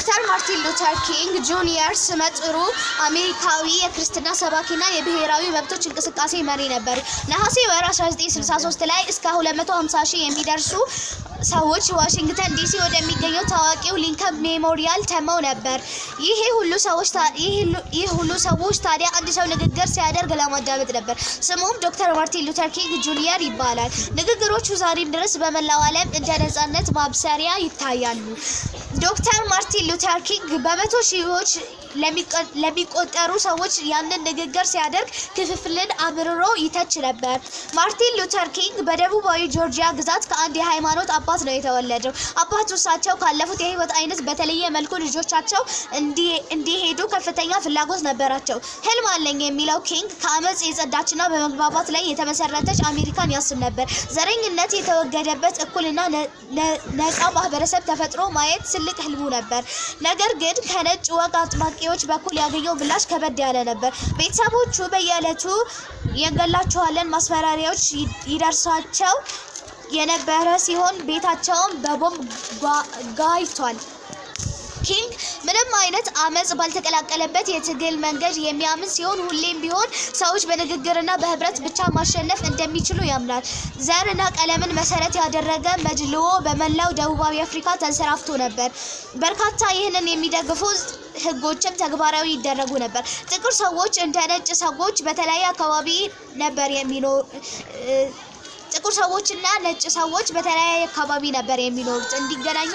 ዶክተር ማርቲን ሉተር ኪንግ ጁኒየር ስመ ጥሩ አሜሪካዊ የክርስትና ሰባኪና የብሔራዊ መብቶች እንቅስቃሴ መሪ ነበሩ። ነሐሴ ወር 1963 ላይ እስከ 250 ሺህ የሚደርሱ ሰዎች ዋሽንግተን ዲሲ ወደሚገኘው ታዋቂው ሊንከን ሜሞሪያል ተመው ነበር። ይህ ሁሉ ሰዎች ታዲያ አንድ ሰው ንግግር ሲያደርግ ለማዳመጥ ነበር። ስሙም ዶክተር ማርቲን ሉተር ኪንግ ጁኒየር ይባላል። ንግግሮቹ ዛሬም ድረስ በመላው ዓለም እንደ ነጻነት ማብሰሪያ ይታያሉ። ዶክተር ማርቲን ሉተር ኪንግ በመቶ ሺዎች ለሚቆጠሩ ሰዎች ያንን ንግግር ሲያደርግ ክፍፍልን አምርሮ ይተች ነበር። ማርቲን ሉተር ኪንግ በደቡባዊ ጆርጂያ ግዛት ከአንድ የሃይማኖት አባት ነው የተወለደው። አባቱ እሳቸው ካለፉት የህይወት አይነት በተለየ መልኩ ልጆቻቸው እንዲሄዱ ከፍተኛ ፍላጎት ነበራቸው። ህልም አለኝ የሚለው ኪንግ ከአመፅ የጸዳችና በመግባባት ላይ የተመሰረተች አሜሪካን ያስብ ነበር። ዘረኝነት የተወገደበት እኩልና ነፃ ማህበረሰብ ተፈጥሮ ማየት ትልቅ ህልሙ ነበር። ነገር ግን ከነጭ ወግ አጥባቂዎች በኩል ያገኘው ምላሽ ከበድ ያለ ነበር። ቤተሰቦቹ በየዕለቱ የእንገላችኋለን ማስፈራሪያዎች ይደርሳቸው የነበረ ሲሆን ቤታቸውን በቦምብ ጋይቷል። ኪንግ ምንም አይነት አመፅ ባልተቀላቀለበት የትግል መንገድ የሚያምን ሲሆን ሁሌም ቢሆን ሰዎች በንግግርና በህብረት ብቻ ማሸነፍ እንደሚችሉ ያምናል። ዘርና ቀለምን መሰረት ያደረገ መድልዎ በመላው ደቡባዊ አፍሪካ ተንሰራፍቶ ነበር። በርካታ ይህንን የሚደግፉ ህጎችም ተግባራዊ ይደረጉ ነበር። ጥቁር ሰዎች እንደ ነጭ ሰዎች በተለያየ አካባቢ ነበር የሚኖ ጥቁር ሰዎችና ነጭ ሰዎች በተለያየ አካባቢ ነበር የሚኖሩት። እንዲገናኙ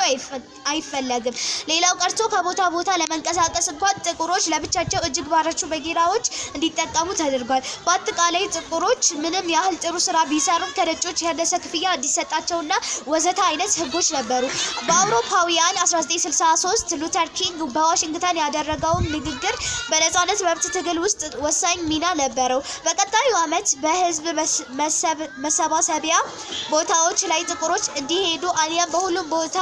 አይፈለግም። ሌላው ቀርቶ ከቦታ ቦታ ለመንቀሳቀስ እንኳን ጥቁሮች ለብቻቸው እጅግ ባረጁ መኪናዎች እንዲጠቀሙ ተደርጓል። በአጠቃላይ ጥቁሮች ምንም ያህል ጥሩ ስራ ቢሰሩም ከነጮች ያነሰ ክፍያ እንዲሰጣቸውና ወዘተ አይነት ህጎች ነበሩ። በአውሮፓውያን 1963 ሉተር ኪንግ በዋሽንግተን ያደረገውን ንግግር በነጻነት መብት ትግል ውስጥ ወሳኝ ሚና ነበረው። በቀጣዩ ዓመት በህዝብ መሰባሰቢያ ቦታዎች ላይ ጥቁሮች እንዲሄዱ አሊያም በሁሉም ቦታ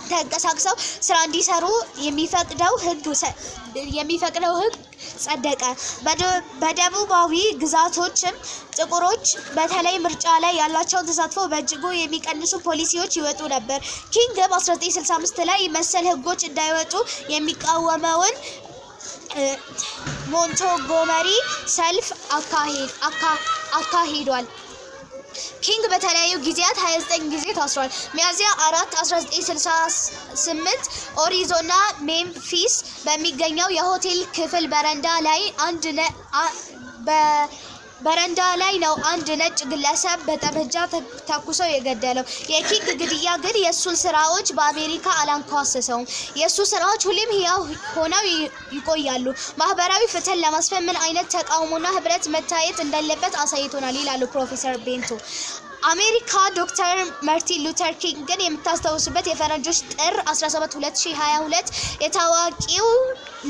ተንቀሳቅሰው ስራ እንዲሰሩ የሚፈቅደው ህግ ጸደቀ። በደቡባዊ ግዛቶችም ጥቁሮች በተለይ ምርጫ ላይ ያላቸውን ተሳትፎ በእጅጉ የሚቀንሱ ፖሊሲዎች ይወጡ ነበር። ኪንግም 1965 ላይ መሰል ህጎች እንዳይወጡ የሚቃወመውን ሞንትጎመሪ ሰልፍ አካሂዷል። ኪንግ በተለያዩ ጊዜያት 29 ጊዜ ታስሯል። ሚያዝያ 4 1968 አሪዞና ሜምፊስ በሚገኘው የሆቴል ክፍል በረንዳ ላይ ነው አንድ ነጭ ግለሰብ በጠመንጃ ተኩሶ የገደለው። የኪንግ ግድያ ግን የእሱን ስራዎች በአሜሪካ አላንኳሰሰውም። የእሱ ስራዎች ሁሌም ህያው ሆነው ይቆያሉ። ማህበራዊ ፍትህን ለማስፈን ምን አይነት ተቃውሞና ህብረት መታየት እንዳለበት አሳይቶናል ይላሉ ፕሮፌሰር ቤንቶ። አሜሪካ ዶክተር ማርቲን ሉተር ኪንግን የምታስታውስበት የፈረንጆች ጥር 17 2022 የታዋቂው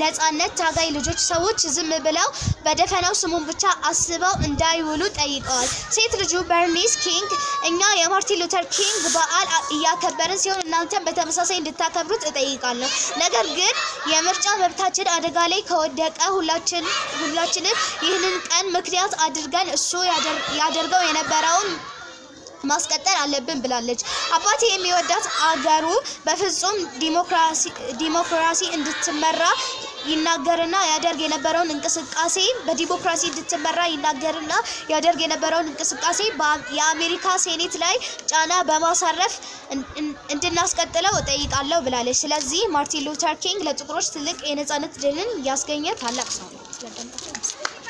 ነጻነት ታጋይ ልጆች ሰዎች ዝም ብለው በደፈናው ስሙን ብቻ አስበው እንዳይውሉ ጠይቀዋል። ሴት ልጁ በርኒስ ኪንግ እኛ የማርቲን ሉተር ኪንግ በዓል እያከበርን ሲሆን እናንተም በተመሳሳይ እንድታከብሩት እጠይቃለሁ። ነገር ግን የምርጫ መብታችን አደጋ ላይ ከወደቀ ሁላችንም ይህንን ቀን ምክንያት አድርገን እሱ ያደርገው የነበረውን ማስቀጠል አለብን ብላለች። አባቴ የሚወዳት አገሩ በፍጹም ዲሞክራሲ እንድትመራ ይናገርና ያደርግ የነበረውን እንቅስቃሴ በዲሞክራሲ እንድትመራ ይናገርና ያደርግ የነበረውን እንቅስቃሴ የአሜሪካ ሴኔት ላይ ጫና በማሳረፍ እንድናስቀጥለው እጠይቃለሁ ብላለች። ስለዚህ ማርቲን ሉተር ኪንግ ለጥቁሮች ትልቅ የነጻነት ድልን ያስገኘ ታላቅ ሰው ነው። ስለአዳመጣችሁ አመሰግናለሁ።